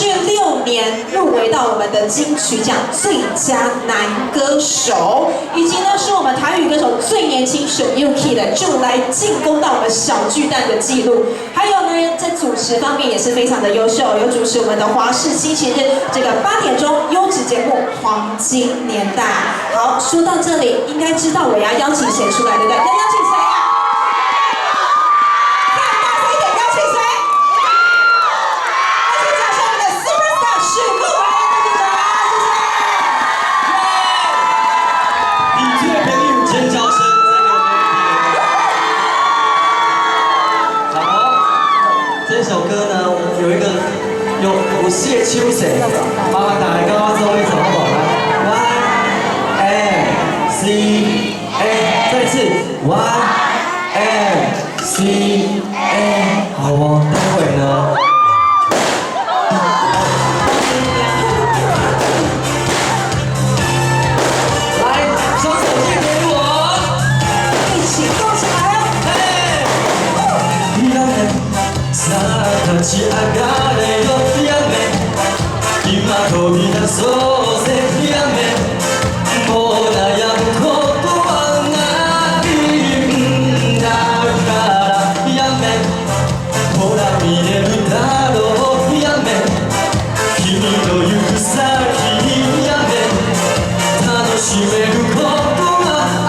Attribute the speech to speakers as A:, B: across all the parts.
A: 續6年入圍到我們的金曲獎最佳男歌手，以及呢是我們台語歌手最年輕上幼齒的，就來進攻到我們小巨蛋的紀錄。還有呢，在主持方面也是非常的優秀，有主持我們的華視星期日這個8點鐘優質節目《黃金年代》。好，說到這裡，應該知道我要邀請誰出來，對不對？要邀請誰啊？再大聲一點，邀請誰？而且掌聲我們的 super star 許富凱的隊長，謝謝。
B: 你最朋友尖叫聲，再給我們一點。好，這首歌呢，有一個有四個手勢，麻煩大家跟我做一首好不好？來，Y M C A，再一次 Y M C A，好哦，待會呢。來，雙手借給我，
A: 一起動起來哦！
B: さあ立ち上がれよやめ今飛び出そうぜやめもう悩むことはないんだからやめほら見えるだろうやめ君の行く先にやめ楽しめることがあ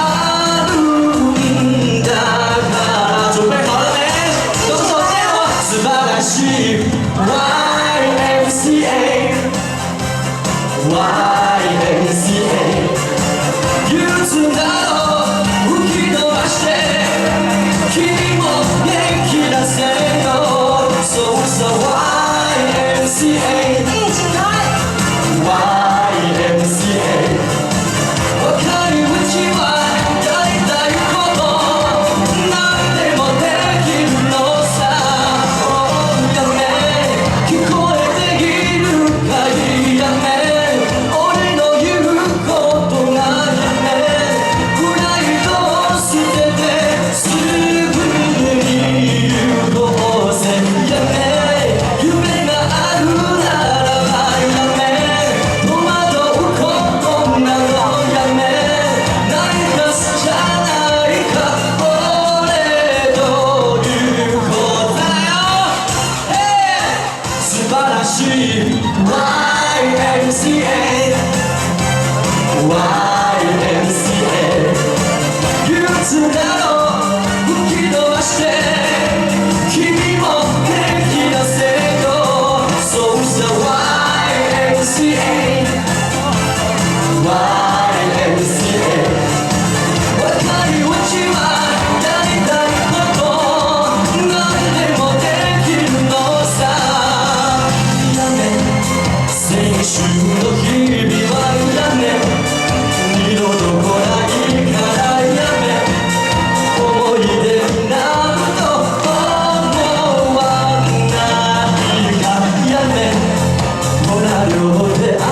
B: るんだから準備好了沒？雙手借我，素晴らしい YMCA YMCA 憂鬱なの吹き飛ばして君も元気出せよそうさ YMCA
A: 一起來！
B: YMCA 若いうちはやりたいこと何でもできるのさやめ聞こえているかいやめ俺の言うことがやめプライドを捨ててすぐに行こうぜやめ夢があるならばやめ戸惑うことなどやめ泣かすじゃないか俺と行こうだよ素晴らしい YMCA YMCA 憂鬱なの吹き飛ばして君も元気出せよそうさ YMCA YMCA 若いうちはやりたいこと何でもできるのさやめ青春の日々はやめ二度と来ないからやめ思い出になると思わないかやめほら両手あ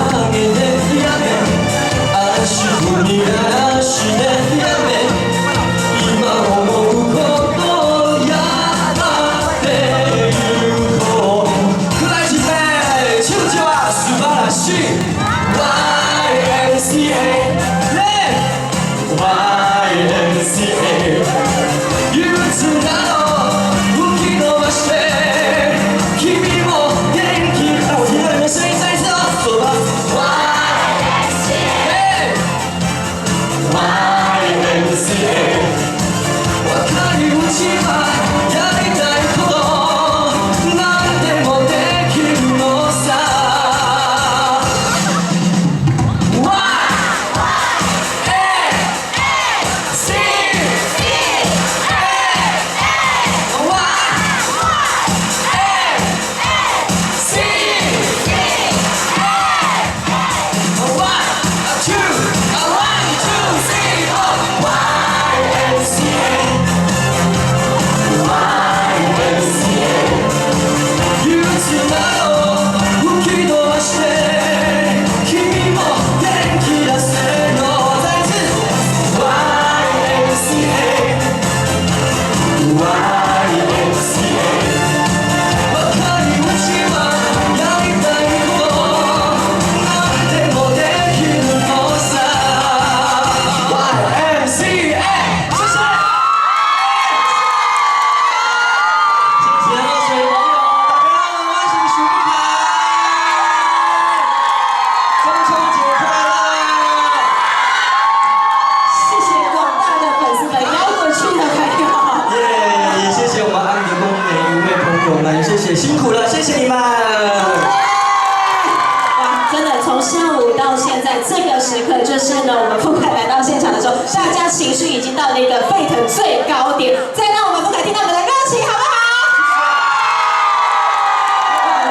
A: 大家情緒已經到了一個沸騰最高點，再讓我們富凱聽到你們的熱情，好不好？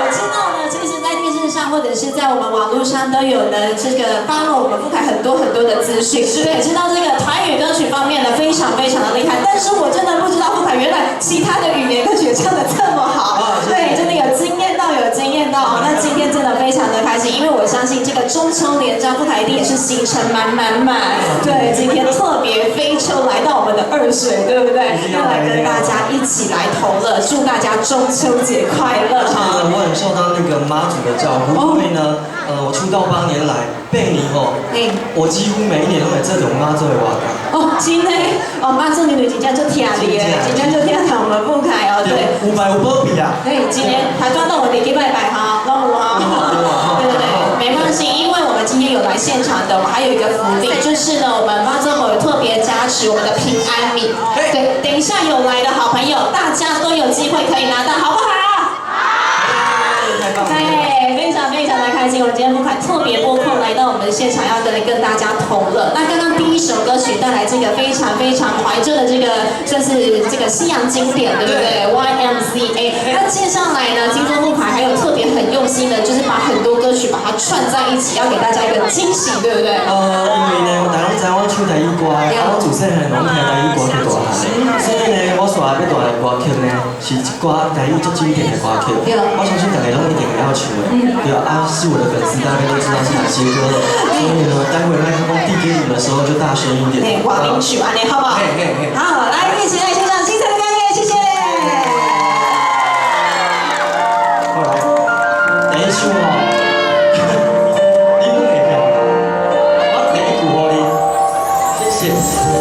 A: 我知道呢，其實，在電視上或者是在我們網絡上都有呢，這個 follow 我們富凱很多很多的資訊，對，知道這個台語歌曲方面呢非常非常的厲害。但是我真的不知道富凱原來其他的語言歌曲也唱得這麼好，對，真的有驚豔到，有驚豔到。那今天真的非常的開心，因為我相信這個中秋連假，富凱一定也是行程滿滿滿。對，今天特別飛車來到我們的二水，對不對？要來跟大家一起來同樂，祝大家中秋節快樂哈！
B: 我很受到那個媽祖的照顧，因為呢，我出道8年來，被你哦，我幾乎每一年都會這種媽祖的活動。
A: 哦，真的，哦，媽祖你真正足疼你的，真正足疼我們富凱哦，對。
B: 有拜有保庇啊。
A: 對，今年台中都有佇去拜拜哈，攏有哈。對對對，沒關係，因為我們今天有來現場的，我們還有一個福利，就是呢，我們媽祖母有特別加持我們的平安米。對，等一下有來的好朋友，大家都有機會可以拿到，好不好？對，非常非常的開心。我們今天富凱特別撥空來到我們的現場，要跟大家同樂。那剛剛第一首歌曲帶來這個非常非常懷舊的這個，算是這個西洋經典，對不對？YMCA。那接下來呢，聽說富凱還有特別很用心的，就是把很多歌曲把它串在一起，要給大家一個驚喜，對不對？
B: 因為呢，大家攏知我唱台語歌，啊，我自細漢攏聽台語歌曲大漢的，所以呢，我紲欲帶來的歌曲呢，是一寡台語足經典的歌曲，我相信大家攏一定會曉唱的。對啊，是我的粉絲，大概都知道是哪些歌了。所以呢，待會麥克風遞給你們的時候，就大聲一點。
A: 哇，領取按呢好不好？好，來一起來欣賞精彩的表演，謝謝。
B: 好來，第一首哦，你攏會曉，我第一句予你，謝謝。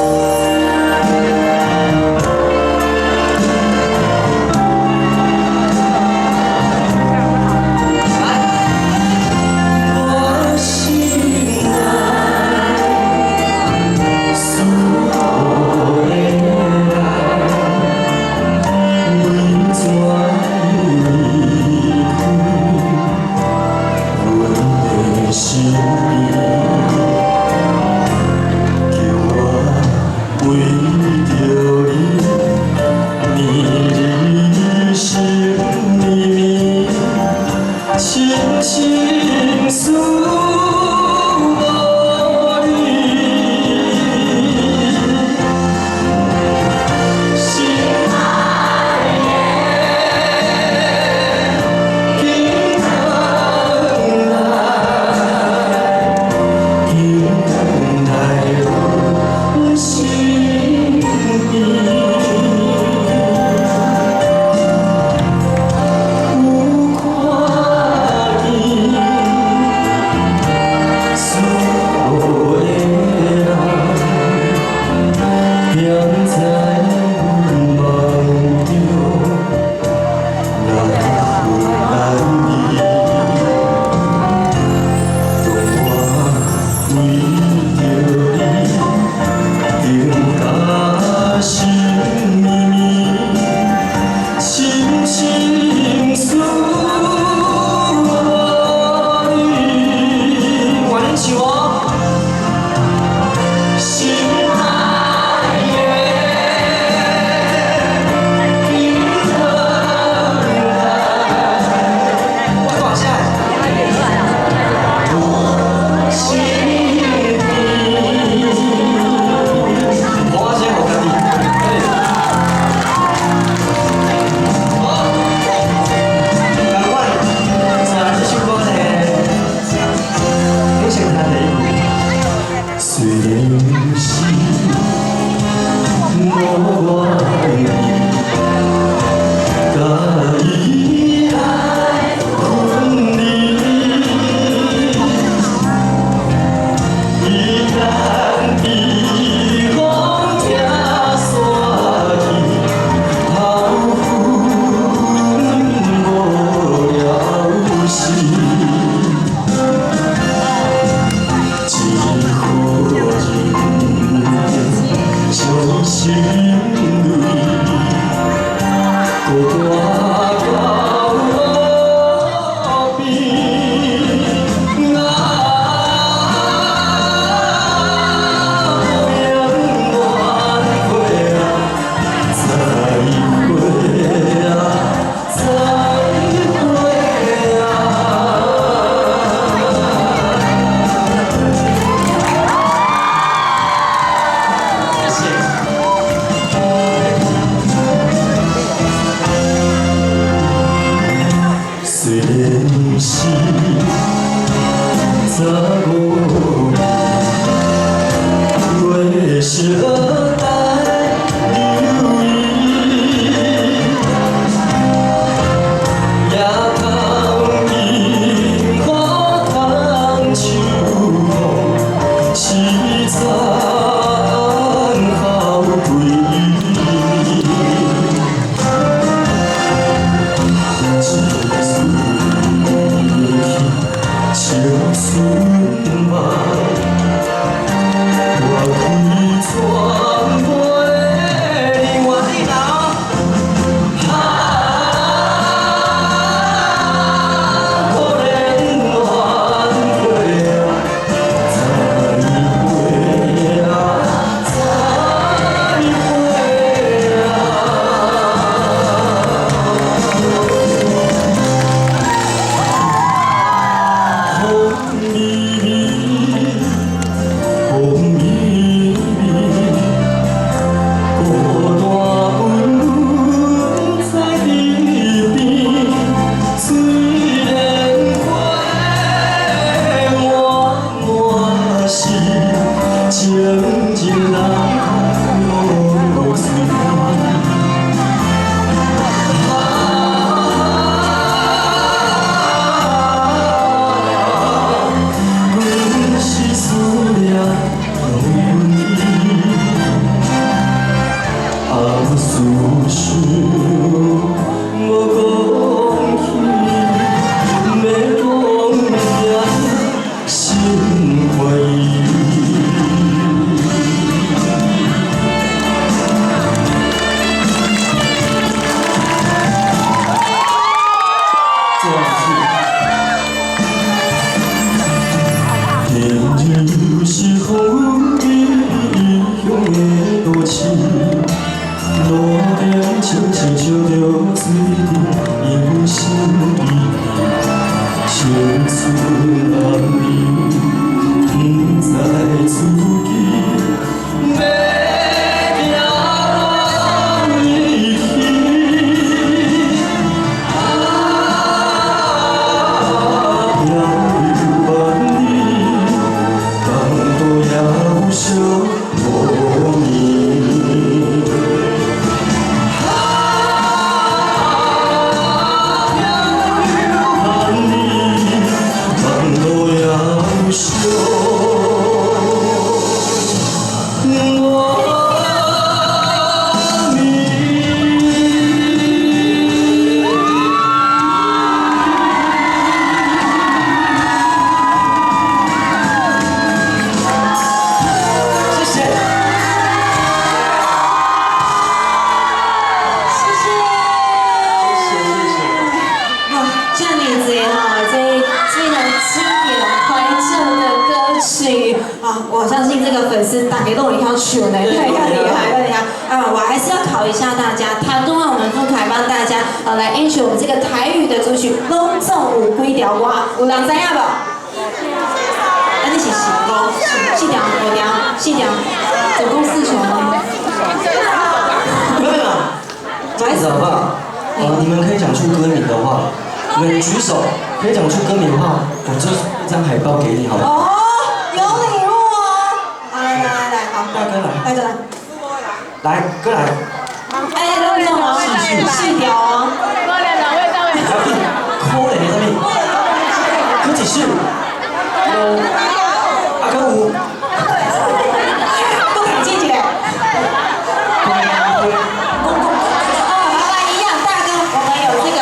B: 25年，月相待流言，夜空樱花窗秋风，凄惨好几年。一丝去青春梦，我开全陪你我的老。啊，可怜鸾飞啊，再会啊，再会啊。风微微，风微微，孤单温温在耳边，水莲花满满是情一人落水。阮是思念阮伊，暗思想无讲起，欲讲也心怀疑。这样是。天就是风雨异乡的都市，路灯亲像照著水滴，忧心依依，青春暗暝，不知自己欲行佗位去。啊，漂流万里，江都也有惜无眠。啊，漂流万里，江都也有惜无眠。谢谢。
A: 谢谢。
B: 谢谢谢。
A: 哇，遮爾濟吼，這個經典懷舊的歌曲啊，我相信這個粉絲大家都會曉唱的，太厲害了呀！啊，我還是要考一下大家，談東啊，我們富凱幫大家來 intro 我們這個台語的組曲，攏總有幾條歌，有人知影無？啊，你是四五四條、五條、四條，總共四首嗎？
B: 沒有沒有，這樣子好不好？你們可以講出歌名的話，你們舉手可以講出歌名的話，我就一張海報給你，好不好？
A: 哦，有禮物哦！好，來來來來，好，
B: 大哥來，
A: 大哥來，
B: 來哥來，
A: 哎，攏總哦，四條哦。
B: 可憐的啥物？柯幾首？啊，敢有？
A: 閣記一下。哦，好來一樣，大哥，我們有這個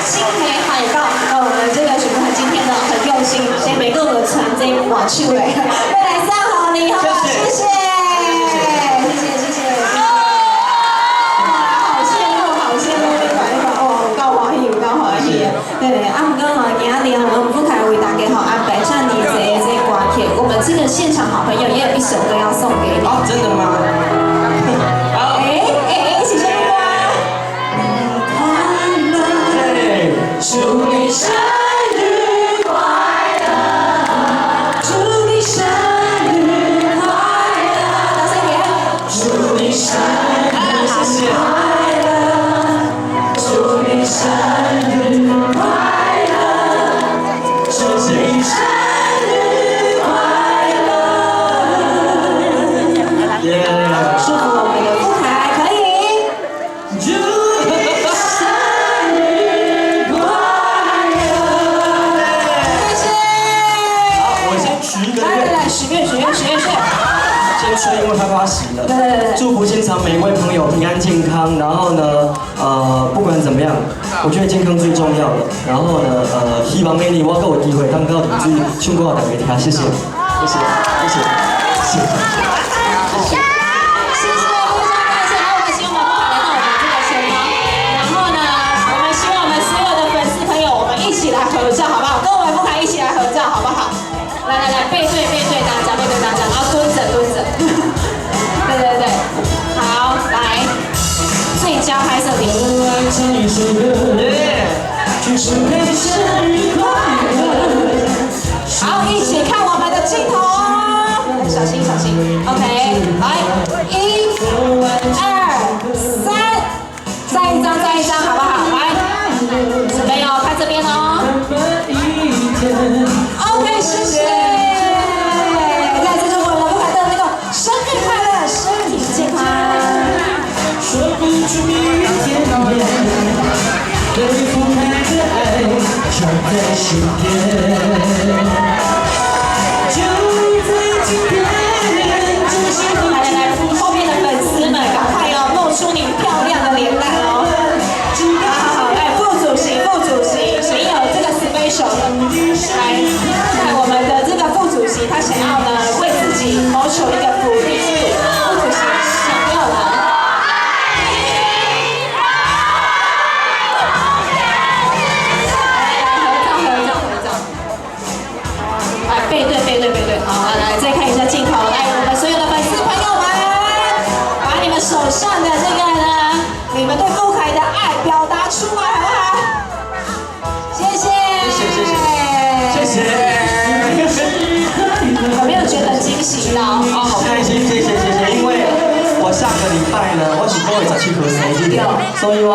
A: 精美海報，那我們這個許富凱今天呢很用心，先每個我傳這換手的，要來送予你，好不好？謝謝，謝謝謝謝。哇，好羨慕，好羨慕，你看你看，哦，有夠歡喜，有夠歡喜的。對，啊，毋過吼，今仔日吼，我們富凱為大家吼安排遮爾濟的這歌曲，我們這個現場好朋友也有一首歌要送給你。
B: 哦，真的嗎？好。
A: 哎哎哎，是啥物歌？
B: 祝你生日快樂，
A: 祝你生日快樂，大聲點！
B: 祝你生日快樂，祝你生日快樂，祝你生日。车，因为快八十了。
A: 对对对。
B: 祝福现场每一位朋友平安健康，然后呢，不管怎么样，我覺得健康最重要了。然後呢，希望明年我閣有機會當到麗水唱歌予大家聽，謝謝，謝謝，謝謝，謝謝。
A: 謝謝，非常感謝。好，我們請我們富凱來到我們這個前方，然後呢，我們希望我們所有的粉絲朋友，我們一起來合照，好不好？跟我們富凱一起來合照，好不好？來來來，背對背對大家，背對大家，然後蹲着蹲着，對對對，好，來，最佳拍攝點。
B: 唱一首歌，就是陪生日快樂。
A: 好，一起看我們的鏡頭哦，小心小心，OK，來，一、二、三，再一張，再一張，好不好？來，準備哦，看這邊哦。OK，謝謝。再次祝福我們富凱的那個生日快樂，身體健康。
B: 說不出蜜語甜言，對富凱的愛藏在心間。就在今天，真心
A: 來來來，後面的粉絲們，趕快哦，露出你漂亮的臉蛋哦。好好好，來，副主席，副主席，誰有這個 special 的？來，看我們的這個副主席，他想要呢為自己謀求一個福利。副主席想要的。來來，合照合照合照。來，背對背對背對，好，來再看一下鏡頭，來，我們所有的粉絲朋友們，把你們手上的這個呢，你們對富凱的愛表達出來，好不好？謝謝，
B: 謝謝謝謝，謝謝。
A: 有沒有覺得驚喜到？
B: 啊，好開心，謝謝謝謝，因為我下個禮拜呢，我是9月17號生日，所以我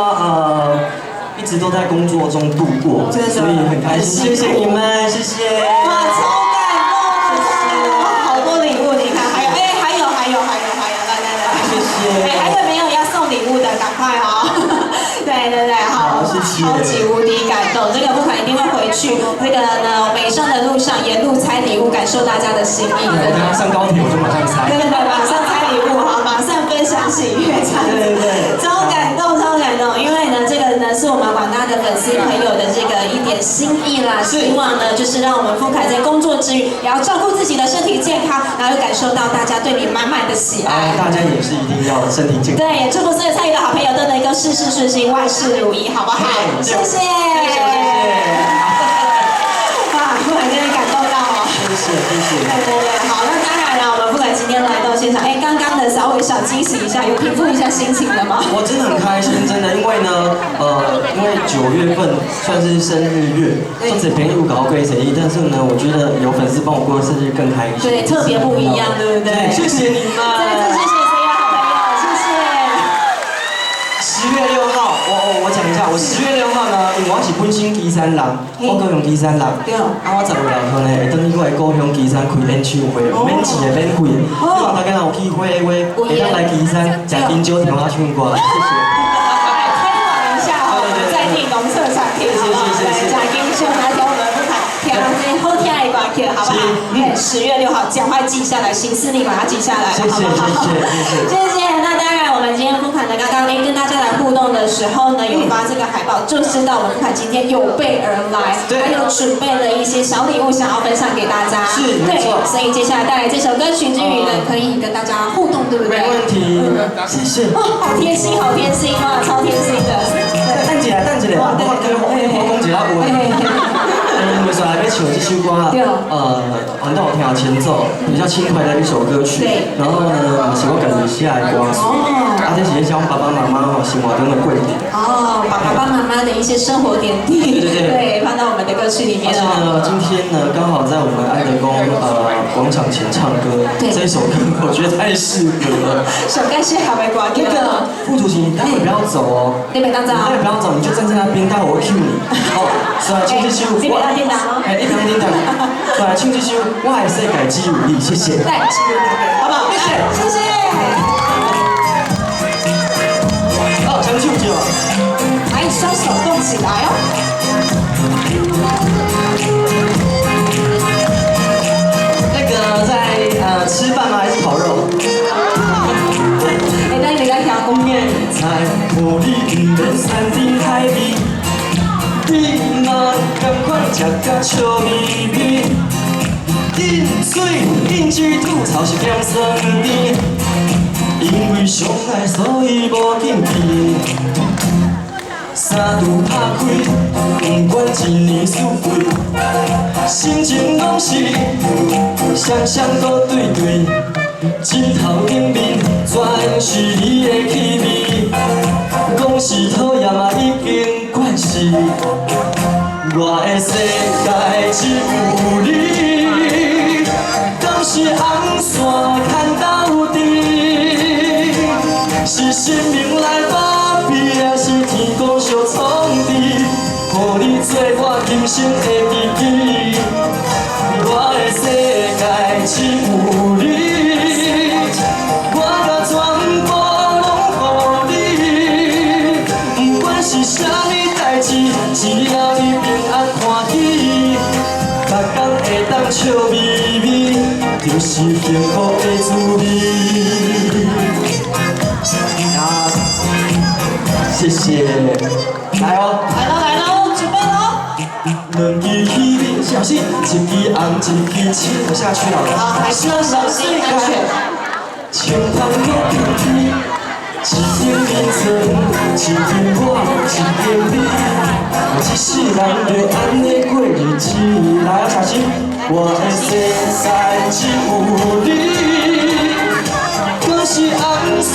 B: 一直都在工作中度過，所以很開心，謝謝你們，謝謝。
A: 哇，超感動，超感動，好多禮物，你看，還有，哎，還有，還有，還有，還有，來來來，
B: 謝謝。
A: 哎，還有沒有要送禮物的？趕快哦！對對對，好，
B: 謝謝。
A: 超級無敵感動，這個富凱一定會回去，那個呢，北上的路上沿路拆禮物，感受大家的心意。
B: 我等下上高鐵我就馬上拆。
A: 對對對，馬上拆禮物，好，馬上分享喜悅，這樣子。
B: 對對對，
A: 超感動，超感動，因為呢，這個呢是我們廣大的粉絲朋友的這個一點心意啦，希望呢就是讓我們富凱在工作之餘，也要照顧自己的身體健康，然後又感受到大家對你滿滿的喜愛。
B: 大家也是一定要身體健康。
A: 對，也祝福所有參與的好朋友都能夠事事順心，萬事如意，好不好？謝謝。
B: 謝謝謝謝。
A: 哇，富凱真的感動到哦。
B: 謝謝謝謝。
A: 對對對，好，那當然了，我們富凱今天來到現場，哎，剛剛的稍微小驚喜一下，有平復一下心情了嗎？
B: 我真的很開心，真的，因為呢，因為9月份算是生日月，這次朋友搞過生日，但是呢，我覺得有粉絲幫我過生日更開心。
A: 對，特別不一樣，對不對？
B: 對，謝謝你們。
A: 再次謝謝所有好朋友，謝謝。
B: 10月6號，我講一下，我10月6號呢，因為我是本身旗山人，我高雄旗山人。
A: 對。
B: 啊，我10月6號呢，會轉去我的故鄉旗山開演唱會，免錢的，免費的。希望大家若有機會的話，會當來旗山食金蕉聽我唱歌，謝謝。
A: 來推廣一下我們在地農特產品，好不好？來，食金蕉來聽我們富凱聽這好聽的歌曲，好不好？對，10月6號，趕快記下來，行事曆把它記下來，
B: 謝謝
A: 好不好？
B: 謝謝謝
A: 謝謝。那當然，我們今天富凱呢，剛剛跟大家來互動的時候呢，有發這個海報，就知道我們富凱今天有備而來，還有準備了一些小禮物想要分享給大家。
B: 是，沒錯。
A: 所以接下來帶來這首歌曲之餘呢，可以跟大家互動，對不對？
B: 沒問題，謝謝。
A: 哦，好貼心，好貼心啊，超貼心的。
B: 等一下，等一下，我講一下話。因為說來欲唱這首歌，反正我聽前奏，比較輕快的一首歌曲。然後呢，是我家己寫的歌詞。啊，這是咧講爸爸媽媽吼生活中的過程。
A: 哦，把爸爸媽媽的一些生活點滴，
B: 對對對，
A: 對，放到我們的歌曲裡面。
B: 而且呢，今天呢，剛好在我們安德宮廣場前唱歌，這首歌我覺得太適合了。
A: 上蓋適合的歌曲。
B: 那個副主席，你待會不要走哦。
A: 你別當走。
B: 你待會不要走，你就站在那邊，待會我會 cue 你。哦，出來唱這首。
A: 你別當叮當。
B: 哎，你別叮當。出來唱這首《我的世界只有你》，謝謝。
A: 來，好不好？
B: 謝謝，
A: 謝謝。
B: 好，唱唱就。
A: 來，雙手動起來哦。
B: 那個在吃飯嗎？還是烤肉？食甲笑眯眯。饮水饮水吐槽是咸酸甜，因為相愛所以無禁忌。三度拍開，不管一年四季，心情攏是雙雙閣對對，枕頭頂面全是你的氣味，講是討厭嘛已經慣勢，我的世界只有你，敢是紅線牽鬥陣，是神明來保庇，抑是天公相創治，予你做我今生的知己。我的世界只有你，我共全部攏予你，不管是啥物代誌，只要你平安歡喜，逐工會當笑眯眯，就是幸福的滋味。啊，謝謝，來哦。
A: 來囉來囉，準備囉。
B: 兩支起面，小心，一支紅，一支青，我下去了。
A: 好，還是要小心安全。
B: 清香落天邊，一間眠床，一間我，一間你，一世人就按呢過日子。來啊，小心！我的世界只有你，敢是紅線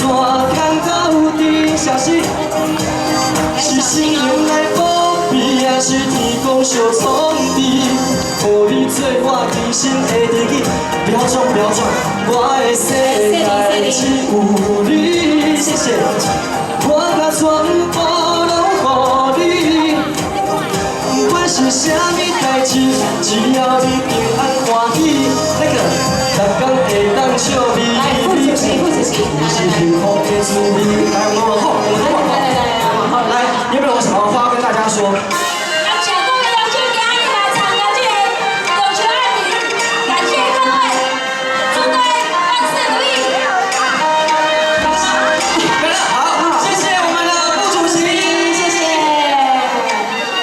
B: 牽鬥陣，小心。是神明來保庇，抑是天公相創治，予你做我今生的知己。不要裝，不要裝，我的世界只有你。謝謝，我共全部攏予你，不管是啥物代誌，只要你平安歡喜，那個，逐工會當笑眯
A: 來，副主席，副主席，
B: 眯，是幸福的滋味。來，我們往後，我們往後。
A: 來來來來，往後。
B: 來，有沒有什麼話跟大家說？
C: 感謝各位鄉親今日來參加這個中秋宴會，感謝各位，祝各位萬事如意。
B: 好，謝謝我們的副主席，
A: 謝謝。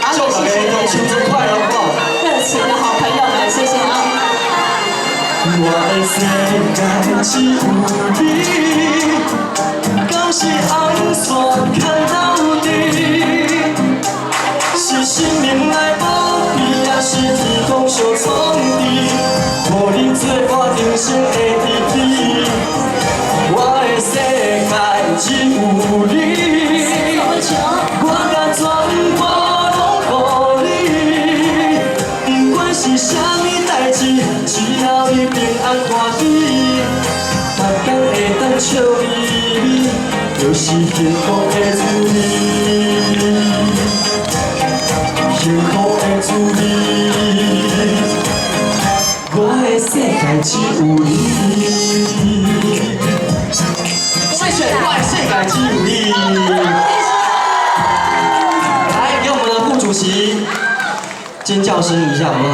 A: 好，
B: 祝大家中秋節快樂，好不好？
A: 熱情的好朋友們，謝謝啊。
B: 我的世界只有你，敢是紅線牽鬥陣，是神明來保庇，抑是天公相創治，予你做我人生的知己。我的世界只有你，我共全部攏予你，不管是啥物代誌，只要你平安歡喜，逐工會當笑眯眯，就是幸福的滋味，幸福的滋味。我的世界只有你。謝謝，我的世界只有你。來，給我們的副主席尖叫聲一下，好不好？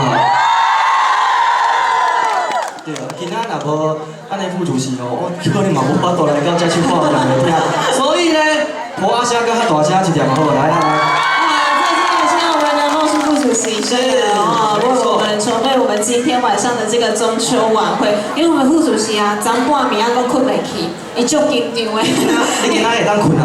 B: 對啊，今仔若無按呢副主席哦，我可能嘛無法度來到遮唱歌予人聽。所以呢，鼓仔聲閣較大聲一點好，來來來。
A: 啊，再次感謝我們的孟副主席，真的哦，為我們籌備我們今天晚上的這個中秋晚會。因為我們副主席啊，昨半暝啊，閣睏袂去，伊足緊張的。
B: 你今仔會當睏啊？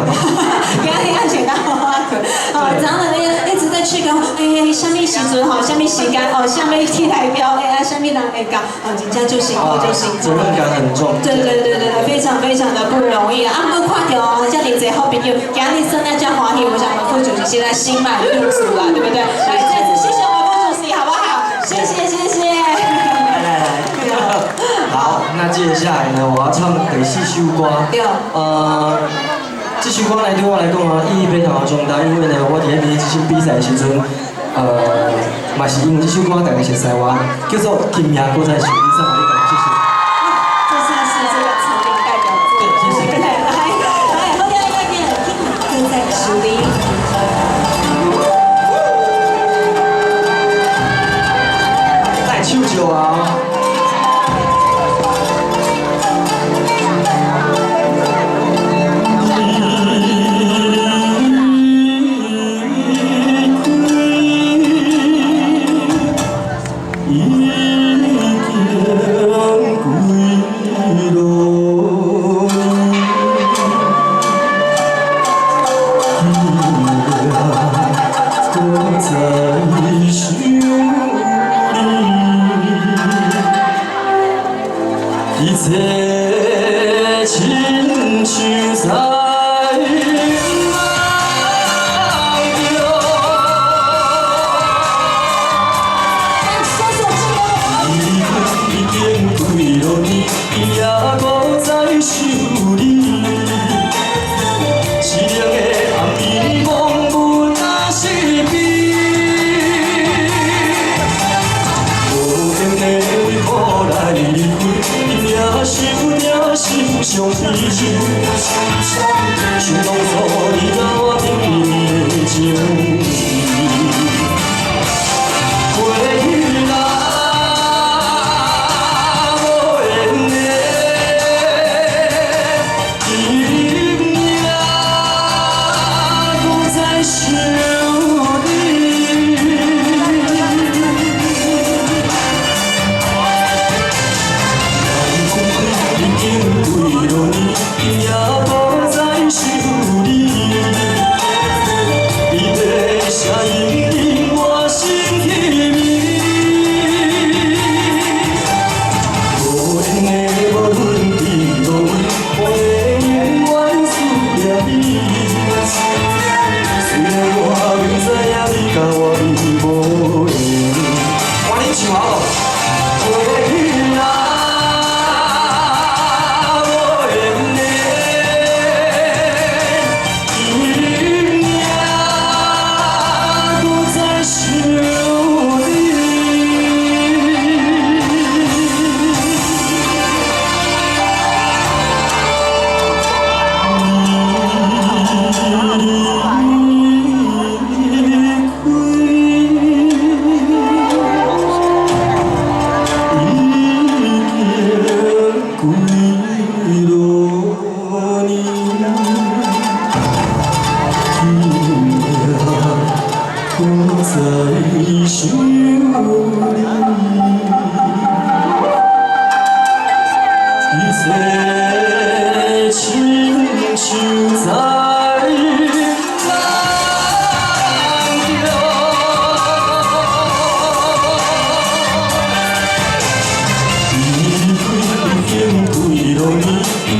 A: 今仔日安全到好睏。哦，早上那個一直在去講，哎，啥物時陣吼，啥物時間哦，啥物起來表演啊，啥物人會到，哦，真正就辛苦，就辛苦。
B: 責任感很重。
A: 對對對對對，非常非常的不容易啊！啊，不過看到這麼濟好朋友，今日算咱遮歡喜，我想我們副主席現在心滿意足啊，對不對？來，再次謝謝我們副主席，好不好？謝謝謝謝。
B: 來來來，好，那接下來呢，我要唱第四首歌。
A: 對。
B: 這首歌來對我來講啊，意義非常的重大，因為呢，我佇咧明日之星比賽的時陣，嘛是因為這首歌大家熟悉我，叫做《今夜閣再想你》，送予你，謝謝。
A: 這算是這個成名代表作。
B: 對，謝謝。
A: 來，來，好聽音樂，今夜閣再想你。
B: 來唱笑啊！已經幾落年，今夜閣再想你，一切親像在夢中。
A: 搜索這個。
B: 已經幾落年，也閣再想你。淒涼的暗暝，摸阮若是悲。無緣的為何來離開？今夜想着心傷悲。想當初你佮我甜蜜的情誼。過去啦，無緣的，今夜閣再想你。已經幾落年，也閣再想你。伊的聲音令我心稀微。無緣的無論佇佗位，我會永遠思念你。雖然我明知影你佮我已無緣。趕緊唱好無？過去啦，無緣的，今夜閣再想你。已經幾落年，今夜閣再想你，一切親像在夢中。已經幾落年，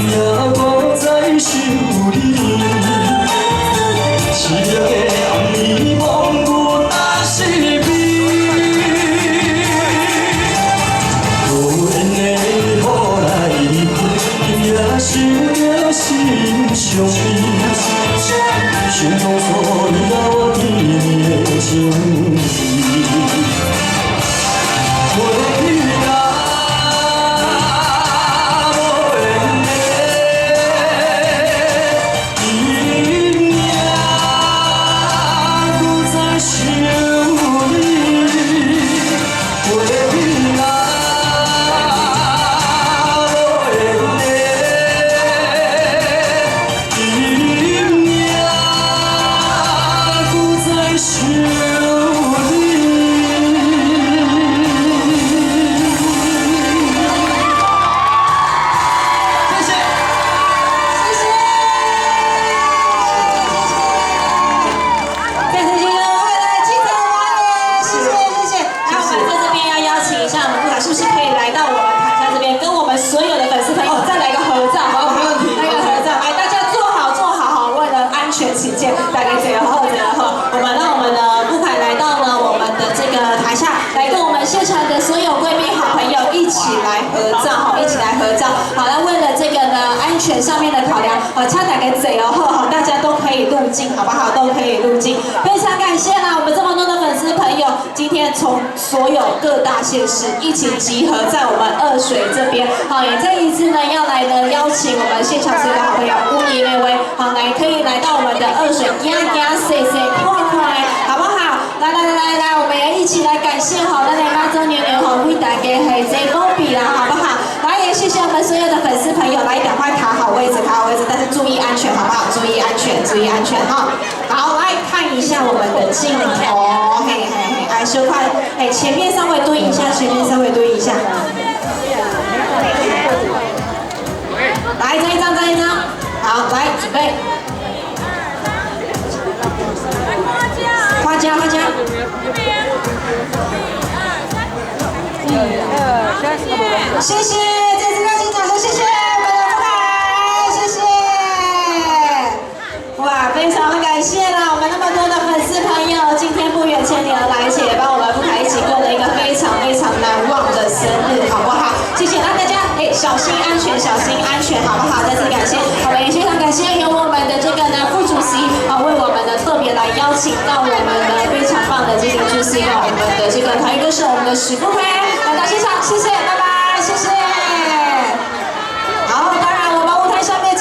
B: 也閣再想你。淒涼的暗暝，摸阮若是悲。無緣的雨來離開，今夜想著心傷悲。想當初你佮我甜蜜的情誼。過去啦，無緣的，今夜閣再想你。過去啦，無緣的，今夜閣再想你。謝謝。
A: 謝謝，謝謝，再次謝謝我們的記者王爺，謝謝謝謝。那我們在這邊要邀請一下我們布凱，是不是可以來到我們台下這邊，跟我們所有的粉絲朋友再來個合照，好不好？
B: 沒問題。
A: 來個合照，來大家坐好坐好好，為了安全起見，大家坐好坐好。我們讓我們的布凱來到呢我們的這個台下，來跟我們現場的所有貴賓好朋友一起來合照，好，一起來合照。好，那為了這個呢安全上面的考量，好，請大家坐哦，好，大家都可以入鏡，好不好？都可以入鏡。非常感謝啦，我們這麼多的粉絲朋友，今天從所有各大縣市一起集合在我們二水這邊，好，也這一次呢要來呢邀請我們現場所有的好朋友，烏尼那位，好，來可以來到我們的二水，行行踅踅看看，好不好？來來來來來，我們也一起來感謝好，咱的媽祖娘娘好為大家係這保庇啦，好不好？來也謝謝我們所有的粉絲朋友，來趕快卡好位置，卡好位置，但是注意安全，好不好？注意安全，注意安全哈。好，來看一下我們的鏡頭，嘿嘿嘿，哎，小可，哎，前面稍微蹲一下，前面稍微蹲一下。來，再一張，再一張，好，來準備。花家，花家。謝謝，再次熱情掌聲，謝謝我們的富凱，謝謝。哇，非常感謝啦，我們那麼多的粉絲朋友，今天不遠千里而來，且幫我們富凱一起過了一個非常非常難忘的生日，好不好？謝謝，那大家哎，小心安全，小心安全，好不好？再次感謝，我們也非常感謝由我們的這個呢副主席啊，為我們的特別來邀請到我們的非常棒的這個就是我們的這個台語歌手，我們的史富輝，來大家。